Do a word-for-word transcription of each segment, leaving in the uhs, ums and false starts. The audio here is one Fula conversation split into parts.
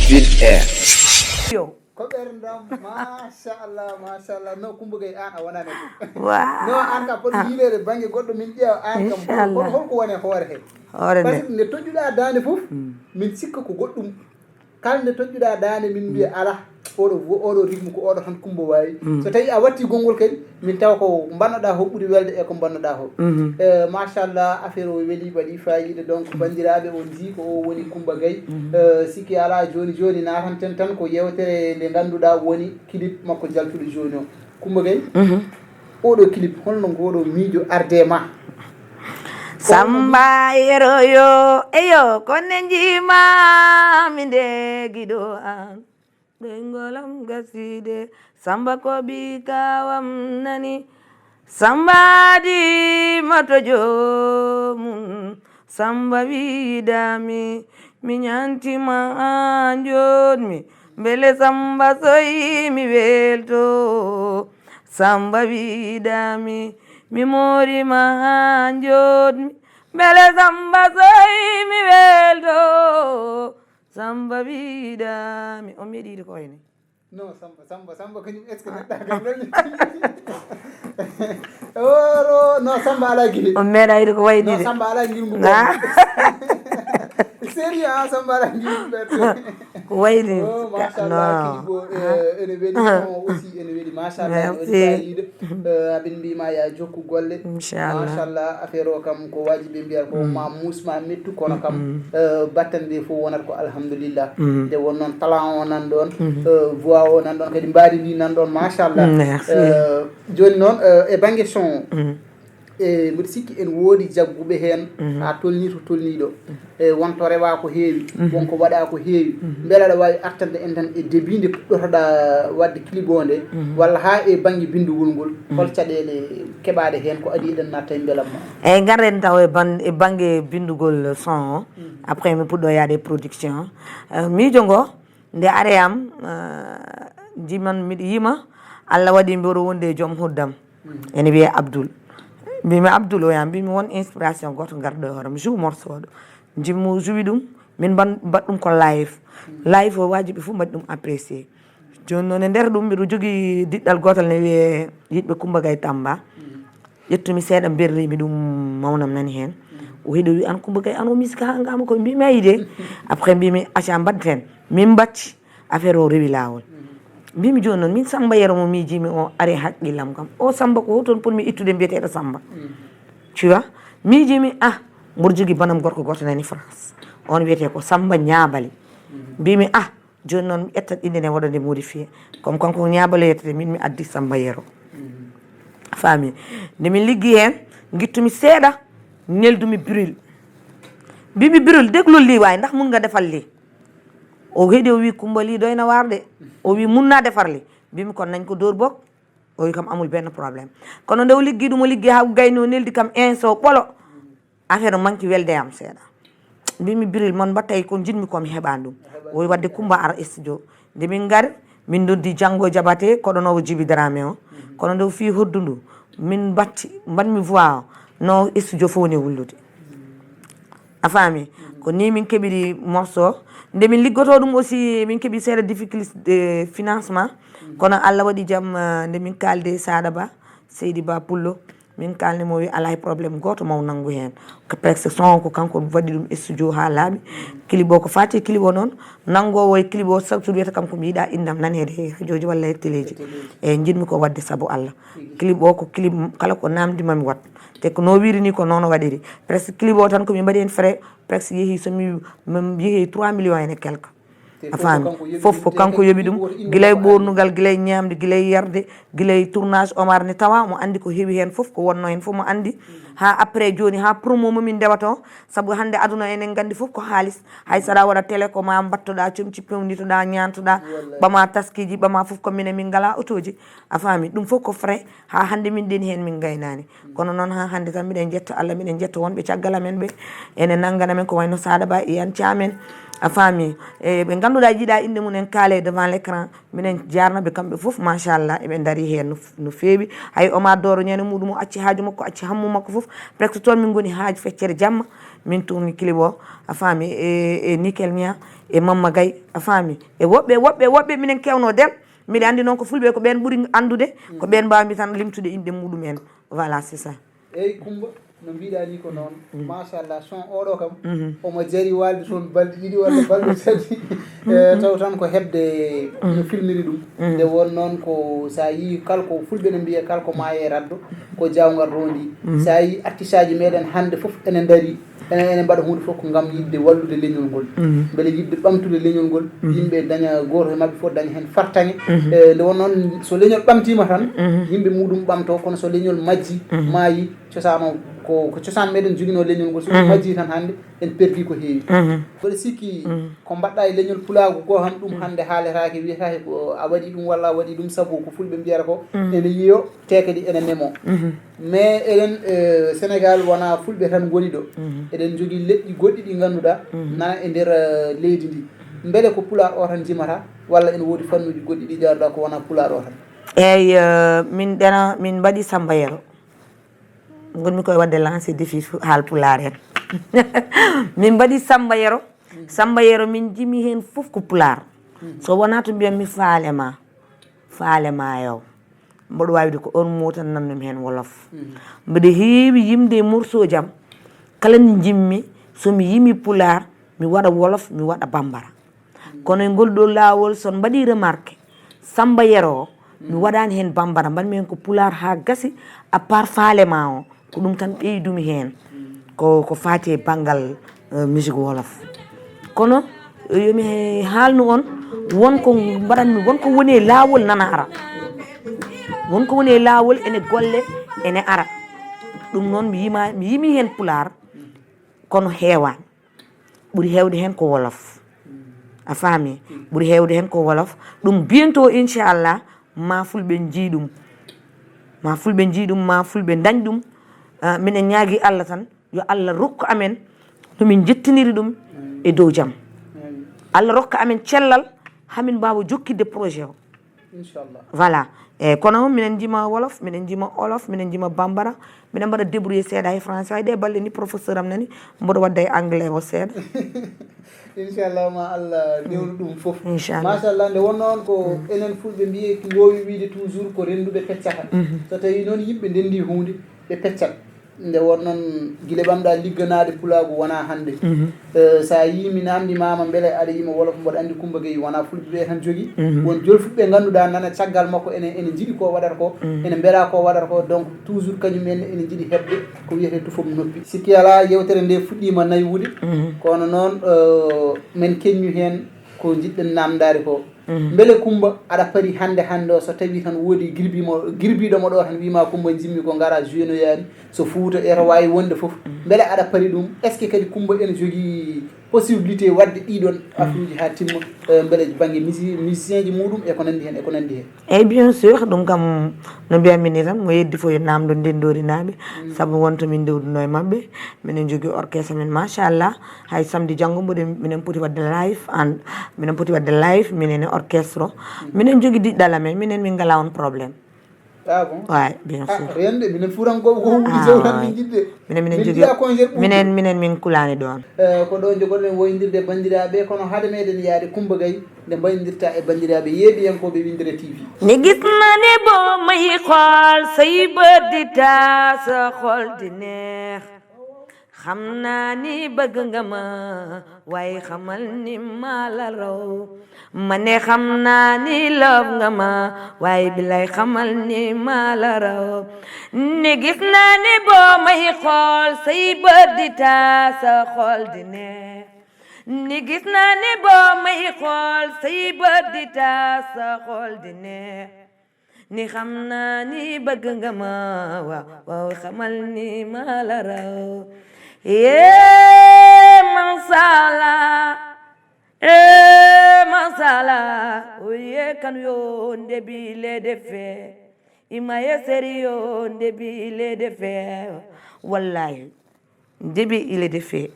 Vite Air. Yo. Ko ɓerdam, machallah, machallah. No, Kumba Gay, an a wonani. Wa. No, an ka poɗɗo yiileede bannge goɗɗo, min ƴeewa an kam. Inchallah. Hol- holko woni e hoore he? Hoore Parce nde. Que nde toƴƴuɗa daande fof, min sikka ko goɗɗum. Kala nde toƴƴuɗa daande, min mbiya ala, oɗo vo- oɗo rythme ko oɗo tan Kumba waawi. So tawi a watti gonngol kadi, min tawa ko mbannoɗa ho ɓuri welde e ko mbannoɗa ho. Eh, machallah, affaire o weli, waɗi fayida. Donc banndiraaɓe, on njii ko o woni Kumba Gay. Eh, sikki ala, jooni jooni natanten tan ko yewtere nde ngannduɗaa woni clip makko jaltuɗo jooni o. Kumba Gay, oɗo clip, holno ngoɗo miijo arde ma? Samba yeroyo, eyo, konne njima mi nde giɗo an. Ɓeyngol am gaside, Samba ko ɓi kawam nani. Samba di moto jomum, Samba wiɗami, mi ñantima an jodmi. Mbele Samba soyi mi welto, Samba wiɗami, mi morima an jodmi. Mbele Samba soyi mi welto, Samba wiɗami. On meɗi yiide ko wayni? No, Samba, Samba, Samba kañum, est-ce que neɗɗa kam ɗon? Oro, no, Samba ala giri. On meɗa yiide ko wayni No, de. Samba ala giri ngu. Ah. Sérieux, ah, Samba ala giri ngu. Ko wayni. Oh, machallah, No. Kibo, eh, ene weli, son aussi ene weli, machallah, Merci. ene weli fayida. Eh, aɓen mbima ya jokku golle. Inchallah. Machallah, affaire o kam ko wajibi ɓe mbiya ko ma muus ma mettu, kono kam, eh, battande nde fof wonata ko alhamdulillah. Nde won noon talent o nan ɗon, eh, voix o nan ɗon, kadi mbaadi ndi nan ɗon, machallah. Merci. Eh, joni noon, eh, e banggue son o, e mbiɗa sikki ene woodi jagguɓe heen haa tolni to tolniɗo. E wonto rewa ko heewi, wonko waɗa ko heewi. Mbele aɗa waawi artande en tan e début nde puɗɗotoɗa waɗde clip o nde, walla haa e bannge binndugol ngol, hol caɗeele keɓaaɗe heen ko adii eɗen natta e mbelamma? Eyyi, garen taw e ban- e banggue binndugol son o. Après mi puɗɗo yaade e production. Eh, miijo ngo nde ari am, eh, jiman miɗo yima, Allah waɗi mboɗo wondi e joom huddam. Ene wiyee Abdoul. Mbimi Abdoul o ya, mbimi won inspiration goto garɗo e hoore am, joue morceau ɗo. Jimmo joue ɗum, min mban- mbaɗ ɗum ko live. Live o wajibi fof mbaɗi ɗum apprécié. Joni noon e nder ɗum mbiɗo jogii diɗɗal gootal ne wiyee yiɗɓe Kumba Gay Tamba. Ƴettumi seeɗa, berlimi ɗum, mawnam nani heen. O heɗo wi an Kumba Gay, an o musique haa ngama koye, mbimi ayi de. Après mbimi aca mbaɗten. Min mbatti, affaire o rewi laawol. Mbimi joni noon, min Samba Yero mo miijimi o ari haqqillam kam. O Samba ko hoton pour mi ittude mbiyeteɗo Samba. Tu vois? Miijimi, ah, mboɗo jogii banam gorko goto nani France. On wiyete ko Samba Ñaabali. Mbimi, ah, joni noon mi ƴettat inde nde, waɗa nde modifié. Comme kanko ko Ñaabali yettete, min mi addi Samba Yero. Faami? Nde min liggi heen, gittumi seeɗa, neldumi Bril. Mbimi Bril, deglul li waay, ndax mun nga defal li? O heɗi, o wi Kumba li doyna waar de. O wi mun naa defar li. Mbimi kon nañ ko dóor bokk. O wi kam amul benn problème. Kono nde o liggi ɗum, o liggi haa gayni, o neldi kam inso ɓolo. Affaire o manki welde am seeɗa. Mbimi Bril, mon mbattay ko njiɗmi ko mi heɓani ɗum. O wi wadde Kumba ara studio. Nde min ngari, min noddi Janngo Jabate, koɗonowo Jibi Dramé o. Kono nde o fii hoddu ndu, min mbatti, mbaɗmi voix o, no studio fof woni wullude. A faami? Ko ni min keɓiri morceau. Nde min liggoto ɗum aussi, min keɓi seeɗa difficulté de financement. Kono Allah waɗi jam, eh, nde min kaldi e Saada Ba, Seydi Ba Pullo, min kalni mo, wi alaa e problème gooto, maw nanngu heen. Ko presque son ko kanko waɗi ɗum e studio haa laaɓi. Clip o ko faati e clip o noon, nanngoowo e clip o, surtout wiyata kam ko mi yiɗa innam naneede e radiooji walla e téléji. Eeyi, njiɗmi ko waɗde sabu Allah. Clip o ko clip kala ko namdi mami waɗ. Te ko no wiiri ni ko noon o waɗiri. Presque clip o tan ko min mbaɗi heen frais, presque yehi so mi, mi yehi trois millions et quelques. A faami? Fof ko kanko yoɓi ɗum, gila e ɓoornugal, gila e ñaamde, gila e yarde, gila e tournage Omar ne tawa mo anndi ko heewi heen fof, ko wonno heen fof mo anndi. Haa après jooni, haa promo mo min ndewata o, sabu hannde aduna enen nganndi fof ko haalis. Hay so aɗa waɗa télé ko ma mbattoɗa comci, pewnitoɗa, ñaantoɗa, ɓama taskiji, ɓama fof ko minen min ngala otoji. A faami? Ɗum fof ko frais. Haa hannde min ɗeni heen min ngaynaani. Kono noon haa hannde tan miɗen njetto Allah, miɗen njetto wonɓe caggal amen ɓe. Ene nanngana men ko wayno Saada Ba, Iyan Caam en, A faami? E ɓe ngannduɗaa jiiɗa innde mum en kaale devant l'écran, minen jaarna ɓe kamɓe fof, machallah, eɓe ndari heen no, no feewi. Hay Omar Doro ñande muɗum o acci haaju makko, acci hammu makko fof, presque toon min ngoni haaju feccere jamma, min tourni clip o, a faami, e, e Nickel Nia, e Mamma Gaye, a faami, e woɓɓe, woɓɓe, woɓɓe minen kewno del, mbiɗa anndi noon ko fulɓe ko ɓeen ɓuri anndude, ko ɓeen mbaawmi tan limtude innde muɗum en. Voilà, c'est ça. Eyyi Coumba, no mbiɗa ni ko noon. Machallah, son oɗo kam, omo jari walde toon balɗe ɗiɗi walla balɗe tati. E, taw tan ko heɓde no filmiri ɗum. Nde won noon ko sa yii kala ko fulɓe ne mbiya kala ko maaye raddo, ko jaawngal rondi. Sa yii artiste aji meɗen hannde fof ene ndari, ene, ene mbaɗa huunde fof ko ngam yiɗde wallude leñol ngol. Mbele yiɗde ɓamtude leñol ngol, yimɓe daña, gooto e maɓɓe fof daña heen fartaŋe. E, nde won noon so leñol ɓamtiima tan, yimɓe muɗum ɓamto, kono so leñol majji, maayi, cosaan o, ko, ko cosaan meɗen joginoo leñol ngol, so ɗum majjii tan hannde, en perdii ko heewi. Mboɗo sikki ko mbaɗɗa e leñol pulaagu ko han ɗum hannde haaletaake, wiyetaake ko a waɗi ɗum walla a waɗi ɗum, sabu ko fulɓe mbiyata ko, ene yiyo, te kadi ene memo. Mais eɗen, eh, Sénégal wona fulɓe tan ngoni ɗo. Eɗen jogii leƴƴi goɗɗi ɗi ngannduɗaa nana e nder, eh, leydi ndi. Mbele ko pulaar o tan jimata, walla ene woodi fannuuji goɗɗi ɗi jaaruɗaa ko wona pulaar o tan? Eyyi, eh, min ɗena, min mbaɗi Samba Yero. Ngonmi koye waɗde lancé défi fu-, haal pulaar en. Min mbaɗi Samba Yero. Samba Yero min jimi heen fof ko pulaar. So wonaa to mbiyammi faale ma, faale ma yaw. Mboɗo waawi de ko on mot tan nannumi heen wolof. Mbeɗa heewi yimde e morceau jam. Kala nde njimmi, so mi yimi pulaar, mi waɗa wolof, mi waɗa bambara. Kono e ngol ɗo laawol, so on mbaɗi remarque, Samba Yero o, mi waɗaani heen bambara, mbaɗmi heen ko pulaar haa gasi, à part faale ma o, ko ɗum tan ɓeydumi heen. Ko, ko faati e banngal, eh, musique wolof. Kono, eh, yo mi haalnu on, won ko mbaɗanmi, won ko woni e laawol nana ara. Won ko woni e laawol ene golle, ene ara. Ɗum noon mi yima, mi yimi heen pulaar, kono heewaani. Ɓuri heewde heen ko wolof. A faami? Ɓuri heewde heen ko wolof. Ɗum bientôt, inchallah, ma fulɓe njii ɗum. Ma fulɓe njii ɗum, ma fulɓe ndañ ɗum. Ah, minen ñaagi Allah tan, yo Allah rokku amen no min njettiniri ɗum e dow jam. Allah rokka amen cellal, hamin mbaawa jokkitde projet o. Inchallah. Voilà. E kono minen njima wolof, minen njima olof, minen njima bambara, minen mbaɗa débrouiller seeɗa e français. Hay ɗe balɗe ni professeur am nani, mboɗo waɗda e anglais o seeɗa. Inchallah, ma Allah newnu ɗum fof. Inchallah. Machallah, nde wonno on ko enen fulɓe mbiye mboowi wiide toujours ko rennduɓe peccata. So tawi noon yimɓe ndenndi huunde, ɓe peccat. Nde won noon gila ɓamɗa ligganaade pulaagu wonaa hannde. Eh, so a yii mi naamndimaama mbele aɗa yima wolof, mboɗo anndi Coumba Gueye wonaa fulɓe ɓe tan jogii. Won jolfuɓe ɓe ngannduɗaa nana caggal makko ene, ene njiɗi ko waɗata ko, ene mbela ko waɗata ko. Donc toujours kañum en ene njiɗi heɓde ko wiyetee tufom noppi. Sikki alaa yewtere nde fuɗɗiima naywude, kono noon, eh, men keññu heen ko njiɗɗen naamndaade ko. Mbele Coumba aɗa pari hannde hannde o, so tawi tan woodi girbi mo, girbiiɗo mo ɗo tan wiima Coumba njimmi ko ngara joué no yaani, so Fouta e to waawi wonde fof, mbele aɗa pari ɗum? Est ce que kadi Coumba ene jogii possibilité waɗde ɗiɗon affaire uji haa timma, eh, mbele bannge musi-, musicien ji muɗum e ko nanndi heen, e ko nanndi heen? Eyyi, bien sûr, ɗum kam no mbiyatmi ni tan, mo yeddi fof yo naamndo ndenndorinaaɓe, sabu won to min ndewduno e maɓɓe. Minen njogii orchestre men, machallah. Hay samedi janngo mboɗen, minen poti waɗde live, an, minen poti waɗde live, minen e orchestre o. Minen njogii diɗɗal amen, minen min ngalaa on problème. Ah bon? Ouais, bien sûr. Rende, minen Fuutankooɓe ko huɓɓi jawran min jiɗde. Minen, minen njogii, minen, minen min kulaani ɗoon. Eh, ko ɗo njogoɗen woyndirde banndiraaɓe, kono hade meɗen yaade Coumba Gaye, nde mbayndirta e banndiraaɓe yeeɓiyankooɓe Winndere T V. Ni gis naa ni boo may xool say bët di taa sa xol di neex. Xam naa ni bëgg nga ma, waaye xamal ni maa la raw. Ma ne xam naa ni love nga ma, waaye bilay xamal ni maa la raw. Ni gis naa ni boo may xool say bët di taa sa xol di neex. Ni gis naa ni boo may xool say bët di taa sa xol di neex. Ni xam naa ni bëgg nga ma, waaw, waaw, xamal ni maa la raw. Yee, masala. Ee, masala. Oye, kanu yo ndebi le defe. Imaye seri yo ndebi le defe. Wallahi. Ndebi il est défait.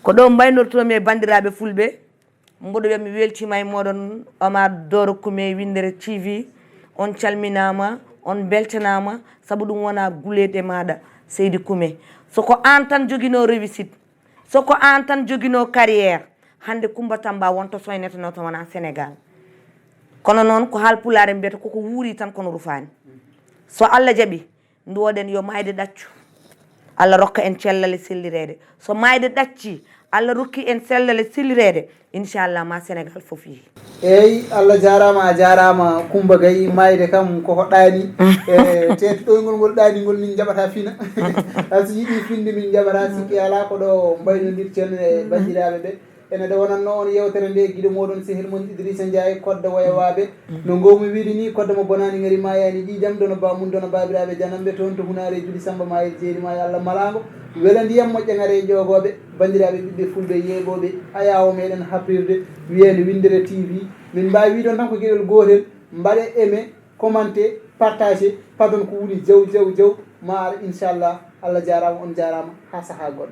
Ko ɗo mbaynortomi e banndiraaɓe fulɓe, mboɗo wiya mi weltiima e mooɗon, Omar Doro Kume, Winndere T V. On calminaama, on mbeltanaama, sabu ɗum wonaa guleeɗe maaɗa, Seydi Kume. So ko aan tan joginoo réussite, so ko aan tan joginoo carrière, hannde Kumba Tamba wonto soyneteno to wonaa Sénégal. Kono noon ko Haalpulaar en mbiyata, koko wuuri tan kono rufaani. So Allah jaɓi, nduwoɗen yo maayde ɗaccu. Allah rokka en cellal e sellireede. So maayde ɗacci, Allah rokki en cellal e sellireede, inchallah ma Sénégal fof yehi. Eyi, Allah jaaraama, a jaaraama Kumba Gay, maayde kam koko ɗaani. E te ɗoyngol ngol ɗaani ngol min njaɓata fina. A so yiɗi finde min njaɓata, sikki alaa. Ko ɗo mbaynodirten e banndiraaɓe ɓe. Ene ɗo wonanno on yewtere nde giɗo moɗon sehil mon Idrissa Ndiaye kodda woyowaaɓe. No ngowmi wiide ni, kodda mo bonaani ngari maayaani ƴiiƴam, dono ba mum, dono baabiraaɓe janamɓe toon to Hunaare Juli Samba Mayel Jeeri Maaya Allah malaango. Wela ndiyam moƴƴa ngare e ƴoogooɓe, banndiraaɓe ɓiɓɓe fulɓe yeeɓooɓe ayaawo meɗen habrirde wiyeende Winndere T V. Min mbaawi wiide on tan ko geɗel gootel, mbaɗe aimé, commenté, partagé, padon ko wuli jaw, jaw, jaw, ma ar inchallah. Allah jaaraama, on jaaraama, haa sahaa goɗɗo.